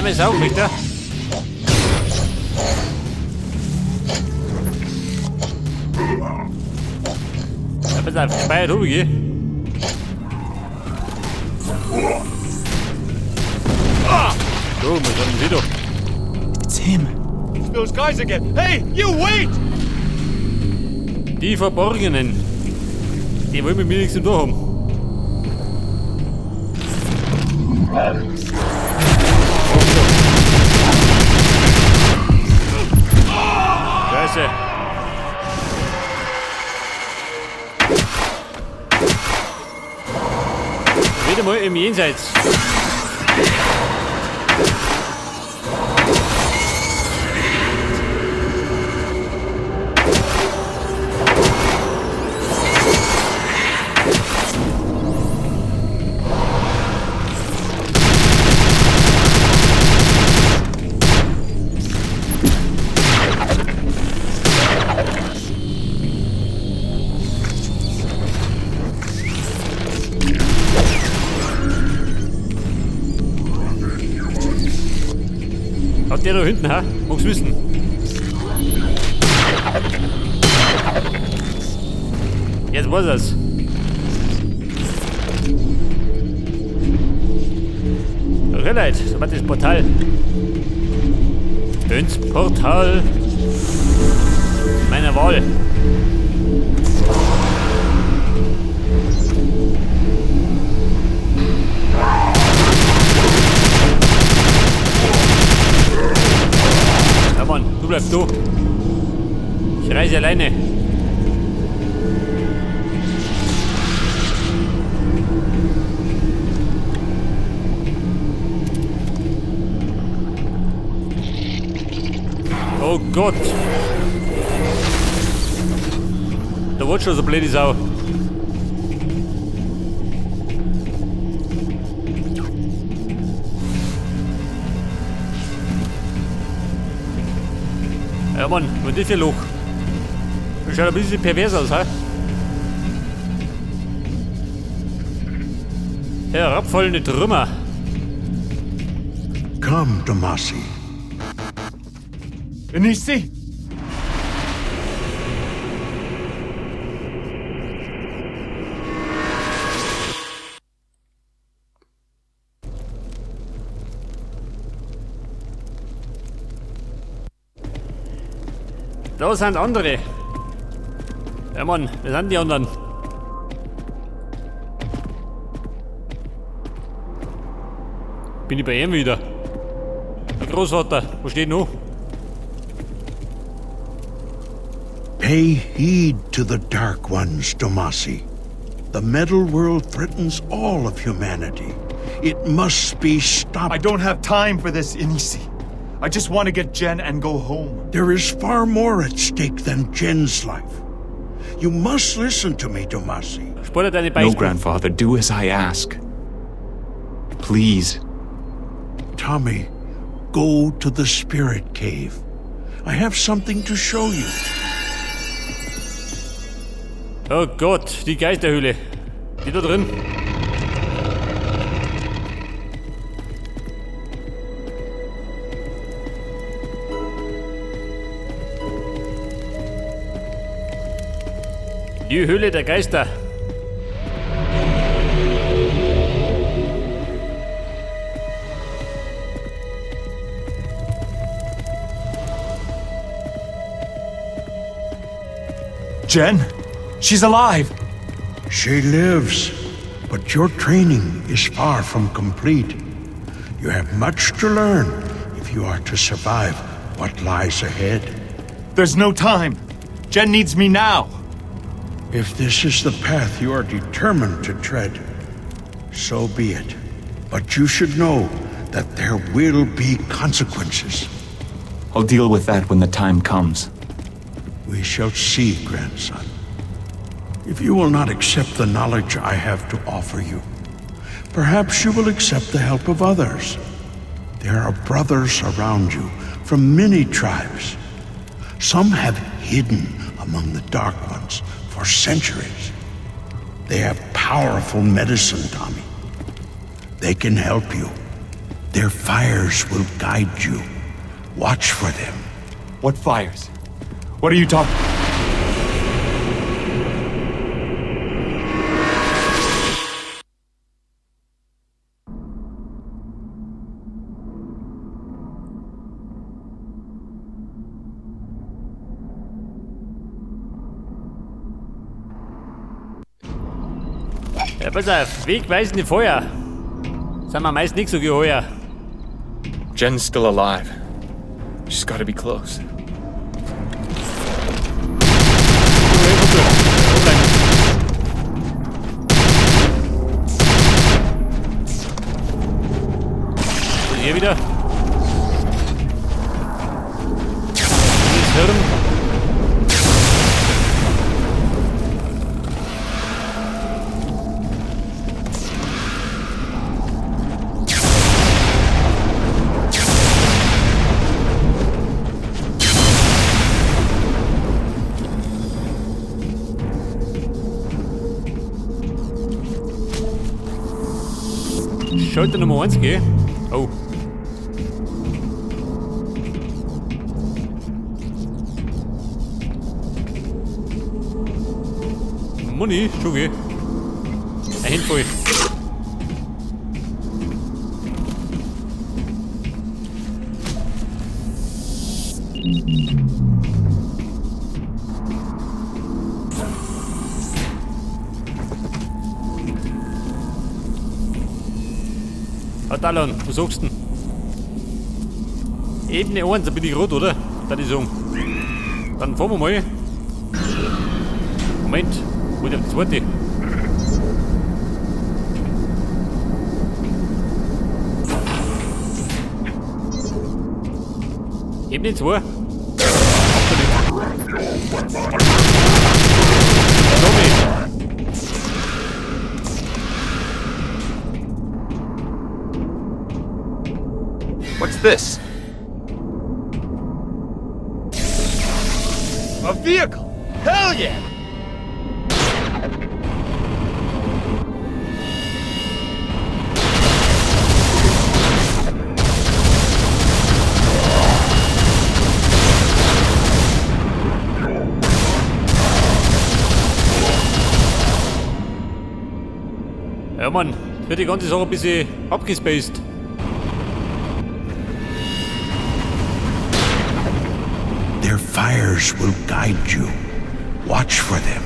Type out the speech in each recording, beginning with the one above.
Arme Sau, möchte er? Ja, pass auf, gespeichert hab ich. So, wir sind wieder. It's him. Those guys again. Hey, you wait! Die Verborgenen. Die wollen mit mir nichts zu tun haben. Scheiße. Wieder mal im Jenseits. Hat der da hinten, ha? Mag's wissen. Jetzt weiß er's. Okay, Leute, so war das Portal. Ins Portal meiner Wahl. Ja Mann, du bleibst da. Ich reise alleine. Oh Gott. Da wird schon so blöde Sau. Ja Mann, was ist das für ein Loch? Das schaut ein bisschen pervers aus, hä? Herabfallende Trümmer. Come, Domasi. Inisi? Da sind andere. Ja Mann, wer sind die anderen? Bin ich bei ihm wieder? Herr Großvater, wo steht noch? Pay heed to the Dark Ones, Domasi. The metal world threatens all of humanity. It must be stopped. I don't have time for this, Inisi. I just want to get Jen and go home. There is far more at stake than Jen's life. You must listen to me, Domasi. Spar dir deine No, Beichten. Grandfather, do as I ask. Please. Tommy, go to the spirit cave. I have something to show you. Oh Gott, die Geisterhöhle. Die da drin. Die Höhle der Geister. Jen? She's alive! She lives, but your training is far from complete. You have much to learn if you are to survive what lies ahead. There's no time. Jen needs me now. If this is the path you are determined to tread, so be it. But you should know that there will be consequences. I'll deal with that when the time comes. We shall see, grandson. If you will not accept the knowledge I have to offer you, perhaps you will accept the help of others. There are brothers around you from many tribes. Some have hidden among the Dark Ones for centuries. They have powerful medicine, Tommy. They can help you. Their fires will guide you. Watch for them. What fires? What are you talking? Ja, pass auf, wegweisende Feuer. Sind wir meist nicht so geheuer. Jen's still alive. She's gotta be close. Hier wieder. Dieses Hirn. Schalter Nummer 1, gell? Oh. Money, schon gell? Ein Handvoll. Ah, Talon, was sagst du denn? Ebene 1, da bin ich rot, oder? Da ich sagen. Dann fahren wir mal. Moment, wo ist die zweite? Ebene 2. What's this? A vehicle! Hell yeah! Ja Mann, wird die ganze Sache ein bisschen abgespaced. Their fires will guide you. Watch for them.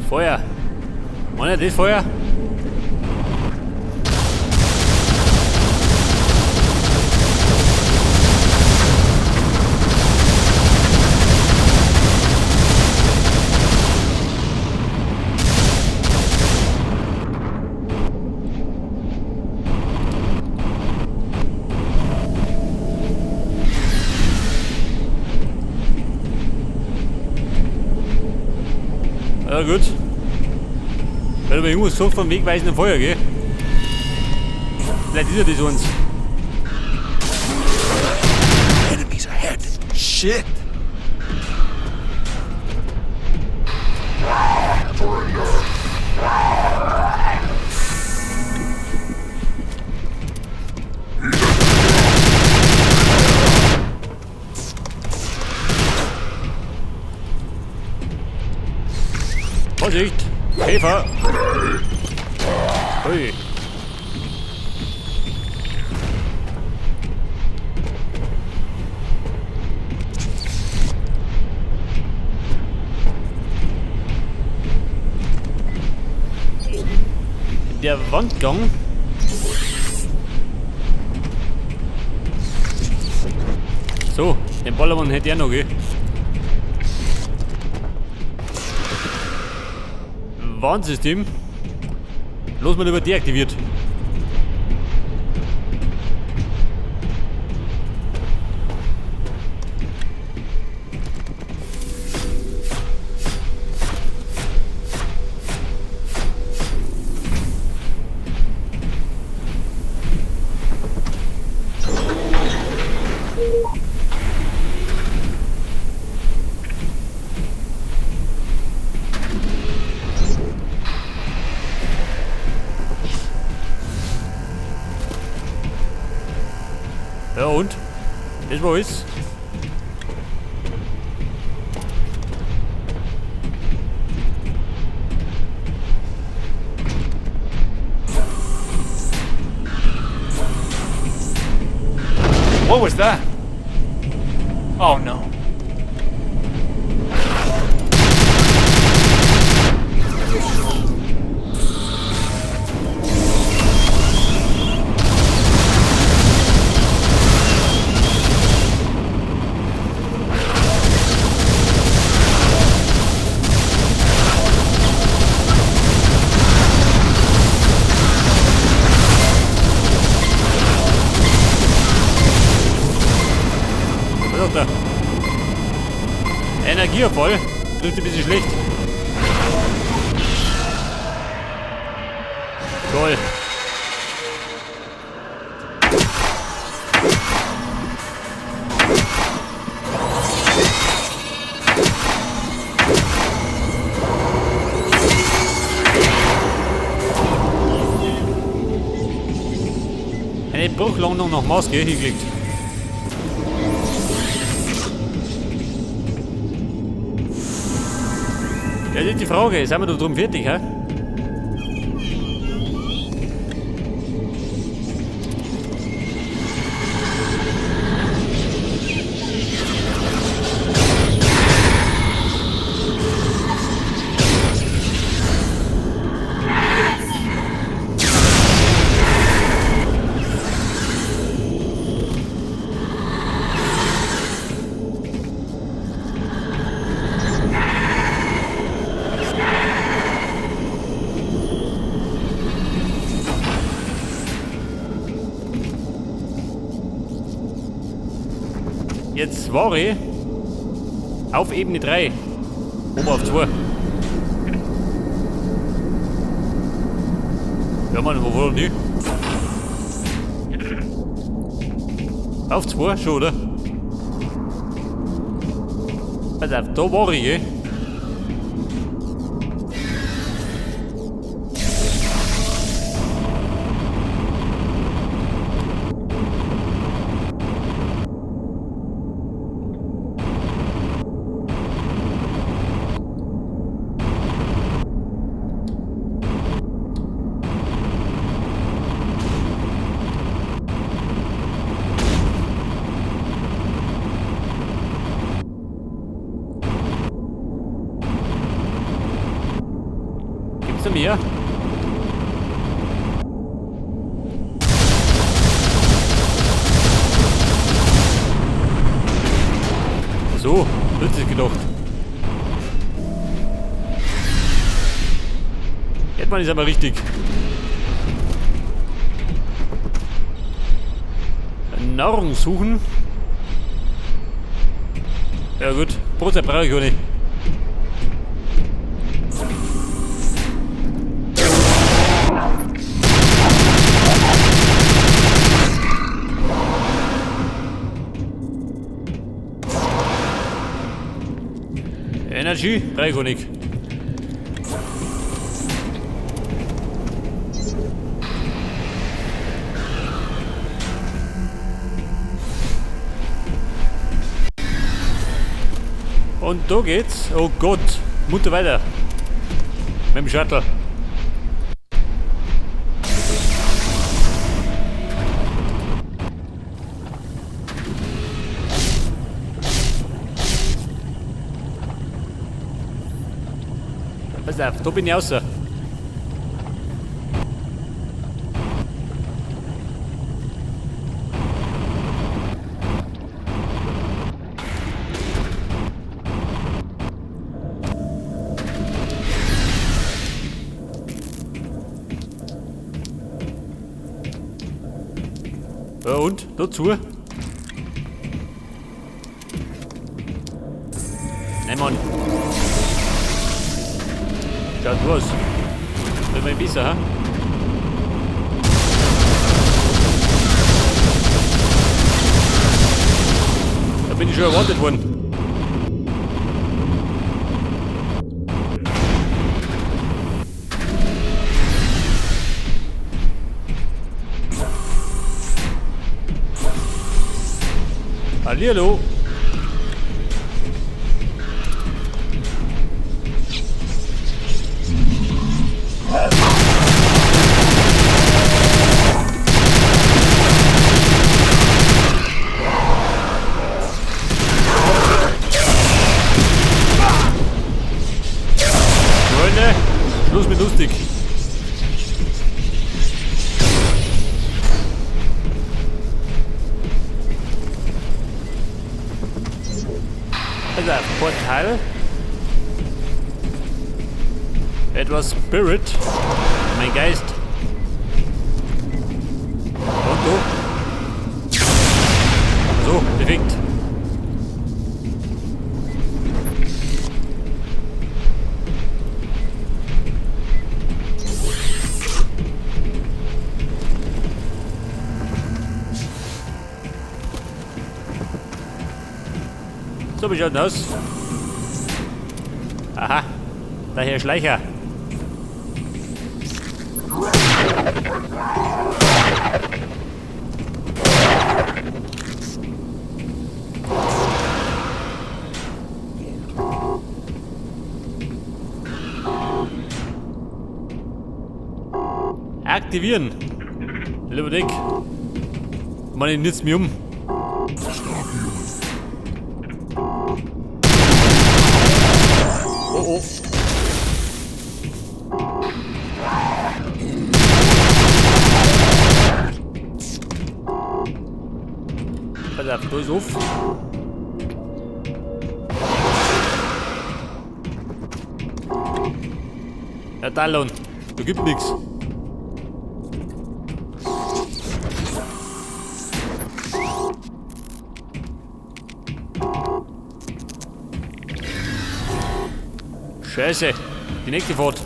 Feuer. Mann, das Feuer? Ja gut. Weil aber irgendwas gesagt vom wegweisenden Feuer, gell? Vielleicht ist ja das uns. Enemies ahead. Shit! Vorsicht! Käfer! Ui! Der Wandgang. So, den Ballermann hätte ich auch noch, gell? Warnsystem. Los mal über deaktiviert. Ja und? Das war alles. What was that? Oh no. Energieabfall trifft ein bisschen schlecht. Toll. Eine Bruchlandung nach Maske hingelegt. Ja, das ist die Frage, sind wir da drum fertig, hä? Jetzt war ich auf Ebene 3, oben auf 2. Ja Mann, wo war denn die? Auf 2 schon, oder? Pass auf, da war ich, gell? Gibt's da mehr? So, wird sich gedacht. Erdmann ist aber richtig. Nahrung suchen. Ja gut, Brotzeit brauche ich auch nicht. Energie brauche ich auch nicht. Und da geht's. Oh Gott, munter weiter. Mit dem Shuttle. Pass auf, da bin ich raus. Ja, und? Dazu? Nein, Mann. Schaut was. Wird mal besser, hä? Da bin ich schon erwartet worden. Hallihallo. Freunde, Schluss mit lustig. Also, Portal. Etwas Spirit. Mein Geist. Und du. So, perfekt. So, wie schaut das aus? Aha, der Herr Schleicher. Aktivieren. Lieber Dick. Mann, ich nützt mich um. Oh oh. Pass auf, da ist auf. Herr Talon, da gibt nix. Scheiße, die nächste Fahrt.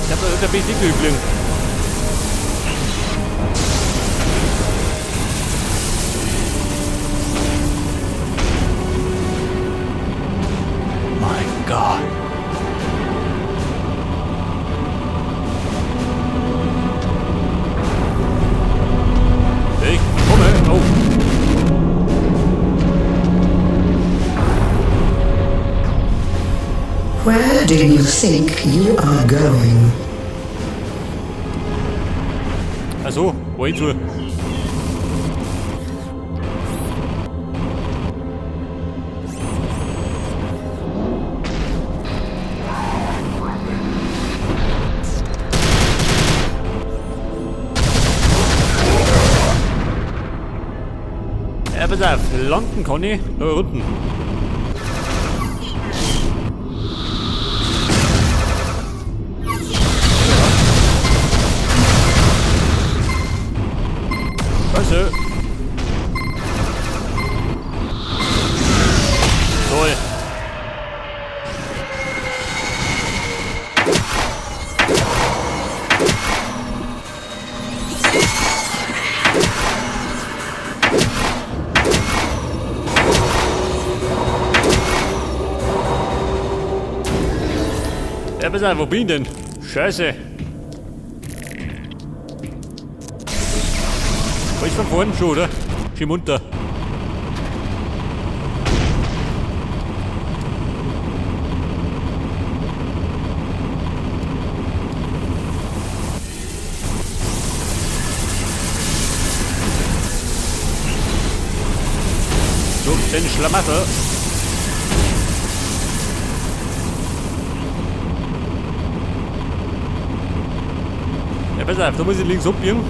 Ich hab da ein bisschen Übling. My God. Ich komme. Oh. Where do you think you are going? Ach so, wo ich zu? Ja, pass auf, landen kann ich da unten. Scheiße. Toll. Ja, pass auf, wo bin ich denn? Scheiße. Wo ist von vorn schon, oder? Schön munter. So, den Schlamassel. Ja, pass auf, da muss ich links abbiegen.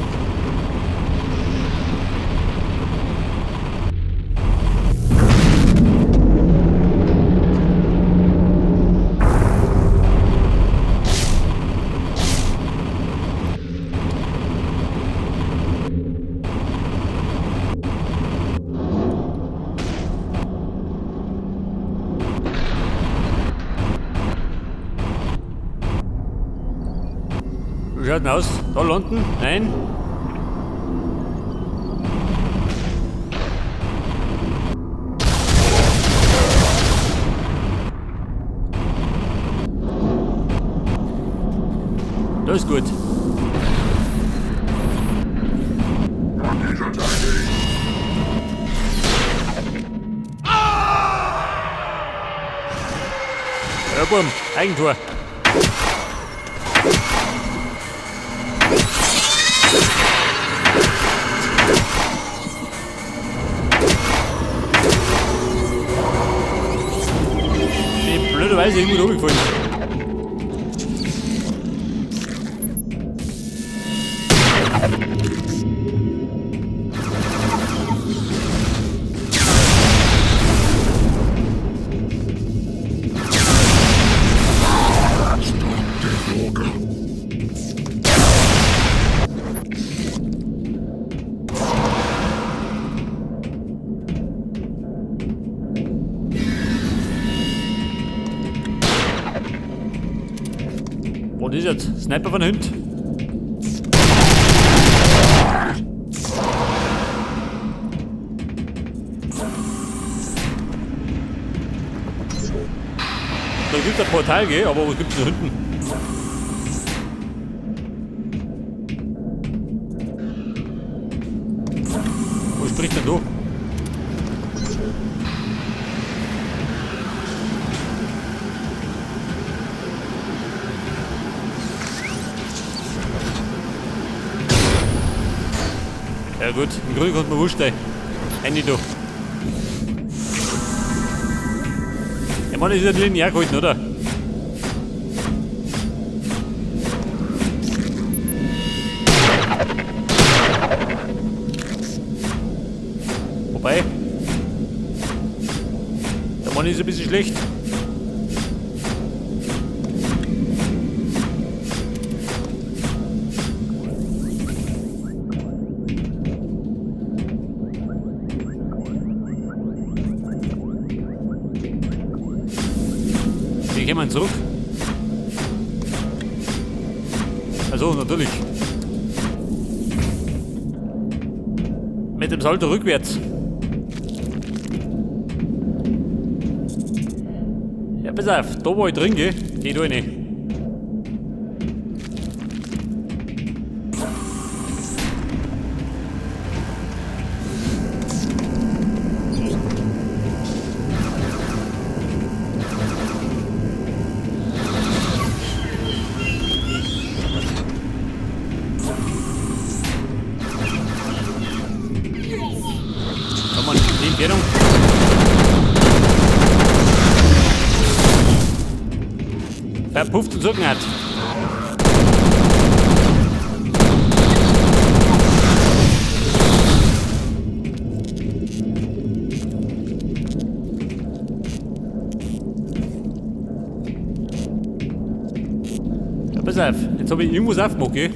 Schaut denn aus? Da landen? Nein? Das ist gut. Ja, Bumm, Eigentor. Bin blöderweise irgendwo runtergefallen. Was ist jetzt? Sniper von hinten? Da gibt es ein Portal, gell? Aber was gibt es da hinten? Wo spricht denn da? Ja gut, im Grunde kommt man wurscht sein. Handy da. Ich meine, das ist ja linear gehalten, oder? Wobei, der Mann ist ein bisschen schlecht. Wie gehen wir zurück? Also natürlich. Mit dem Salto rückwärts. Ja, pass auf, da wo ich drin gehe, geh da rein. Verpufft und Socken hat. Ja, pass auf, jetzt habe ich irgendwas aufgemacht, gell?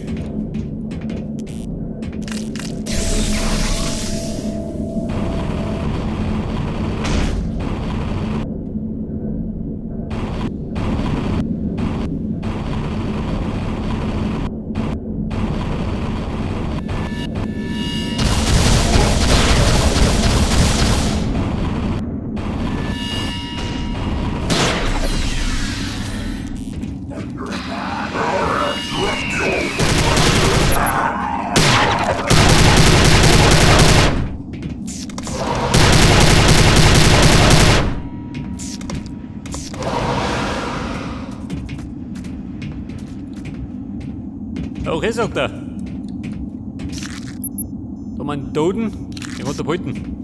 Okay, sagt er. Da haben wir einen Toten, den hat er behalten.